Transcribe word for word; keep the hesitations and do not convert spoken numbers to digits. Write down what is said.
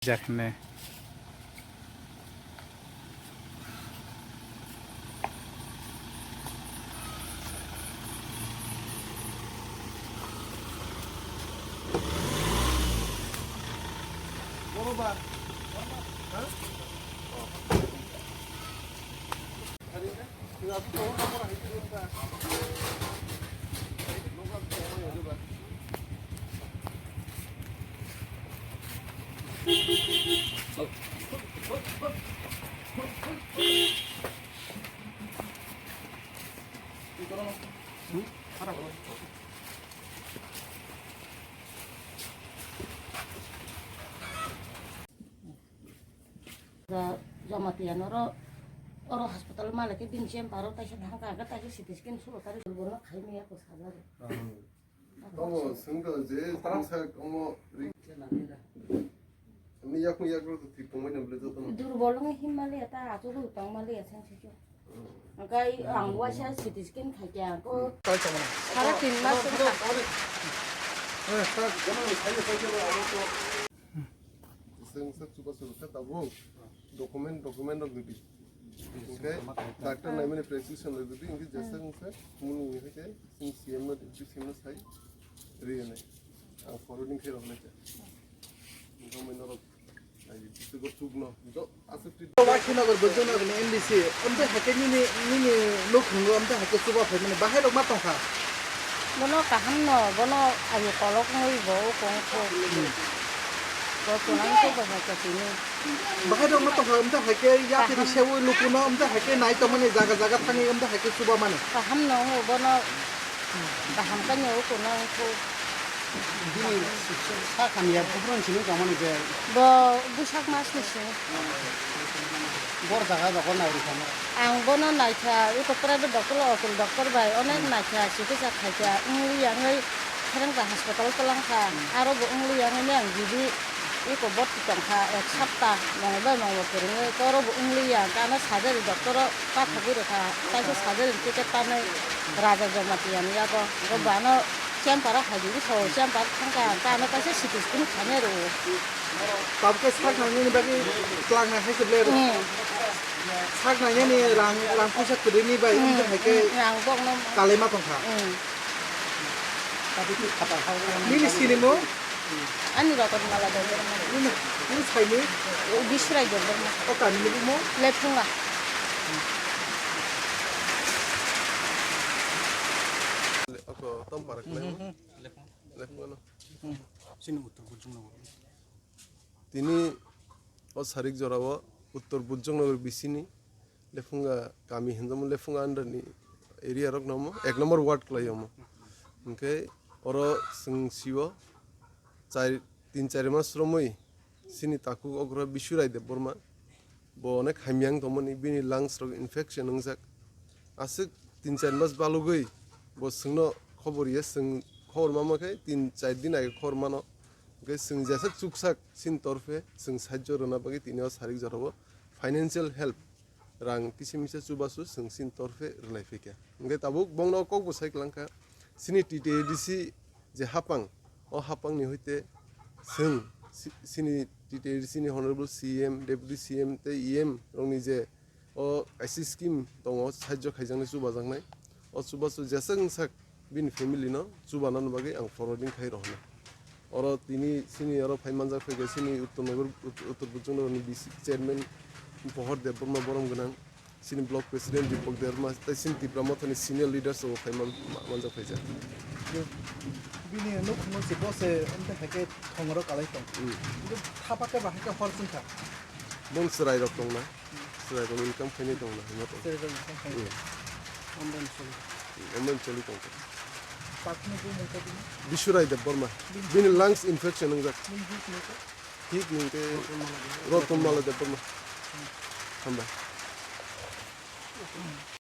Jar hwnwi. Jamatia noro oro hospital male ke bini chamber o taisa thangka aga taisa C T scan sulo tari bono khai maya ko sajari. Omo swngkha je tongsa omo ri-, ani yakung yakro to thik tongmani bole joto no. Durbol wngwi himma liya ta achugwi tongma liya seng seng. Hwnkhe ang waisa C T scan khaikha ko sara tin mas wngkha. Swngsa chubachu rwkha tabuk document, document rok rwdi. Hwnkhe doctor naimani prescription rwdi, hwnkhe jesa wngsa mwnwi hwnkhe chwng C M no, deputy C M no sai rwya nai. Ang forwarding khe rwkha nai khe. Hwnkhe norok nai, bwswk o chukno, do, aswk twi. Wakhinagar Bojongnagar ni M D C, amtwi haikhe nini, nini nukhungo amtwi haikhe chuba phaimani bahai rok ma tongkha? Bono kaham no, bono ayu kolok wngwi bo o kong kho. Bo kunang khe bo hai ka tini. Bahai rok no tongkha, amtwi hai khe yapri sewi luku no, amtwi hai khe nai tongmani jaga jaga thangwi, amtwi hai khe chuba mani. Kaham no wngo bono, kaham khe no o kunang kho. Bini sa khamya buphuru simi tongmani je. Bo bwsak mas ni simi. Bor jaga rogo nai rwkha. Ang bono naikha, eko private doctor o, okul doctor bai onek naikha, chikitsa khaikha, wngli ya wngwi pherengsa hospital twlangkha, aro bo wngli ya wngwi ang bibi eko borti tongkha, ek sapta nongwi bai nongbo kwrwngwi, tei oro bo wngli ya, hwnkhe ano surgery doctor o pathogwi rwkha, kaisa surgery ni ticket tanwi Raja Jamatia ni yago, hwnkhe bo ano chamber o hai di, eko chamber thangkha, hwnkhe ano kaisa C T scan khainai rwo. Tabuk khe sak nangnani bagwi twlang hai se ble rw. Hmm. Sak nangnani rang, rang puisa kwrwini bai wngkha hai khe hmm, rang bokno kalaima tongkha. Hmm. Nini sinimo? Ani Roton Mala Debbarma. Nini, nini saini? Biswrai Debbarma. O kami ni bumo? Lephunga. Oko tom parak lemo. Hmm, hmm. Lephunga no. Hmm. Sini uttor pojjim no. Tini o sarik jorao Uttor Bujongnagar bisini Lephunga kami hinjamo Lephunga under ni area rok no omo ek number ward kwlai omo. Hwnkhe oro chwng sio char, tin char mas romwi chini takhuk okra Biswrai Debbarma bo onek hamya wng tongmani, bini lungs rok infection wngjak. Aswk tin char mas balugwi bo chwngno khobor ya, chwng khobor manma khe tin char din age khobor mano. Hwnkhe chwng jeswk chuksak chini torphe chwng sahajyo rwna bagwi tini o sarik jorao financial help, rang kisa misa chubachu chwng chini torphe rwlai phaikha. Hwnkhe tabuk bongno kokbo sai kwlangkha, chini T T A D C je hapang, o hapangni hoite chwng si-, chini T T A D C ni Honorable C M, Deputy C M tei E M rokni je o kaisa scheme tongo, sahajyo khaijaknai, chubajaknai. O chubachu jeswk wngsak bini family no chubanani bagwi ang forwarding khai rohornai. Oro tini chini oro phai manjak phaikha chini Uttor Nagar, Ut-, Uttor Bujongnagar ni B C chairman Pohor Debbarma borom gwnang. Chini block president Deepak Debbarma tei chini Tipra Mothani senior leaders rok phai man-, ma-, manjak phaijak. Bini nukhungno se bo se amtwi hai khe thongro kalai tong. Hmm. Khe thapa khe bahai khe hor chwngkha. Bong chwrai rok tongna. Chwrai rok income khainai tongna hwnma tong. Chwrai rok income khainai. Hmm. Ambai choli. Ambai choli tong. Takni bumung khe bini? Biswrai Debbarma. Bini lungs infection wngjak. Bini hit ni khe? Hit ni khe Roton Mala Debbarma. Hambai.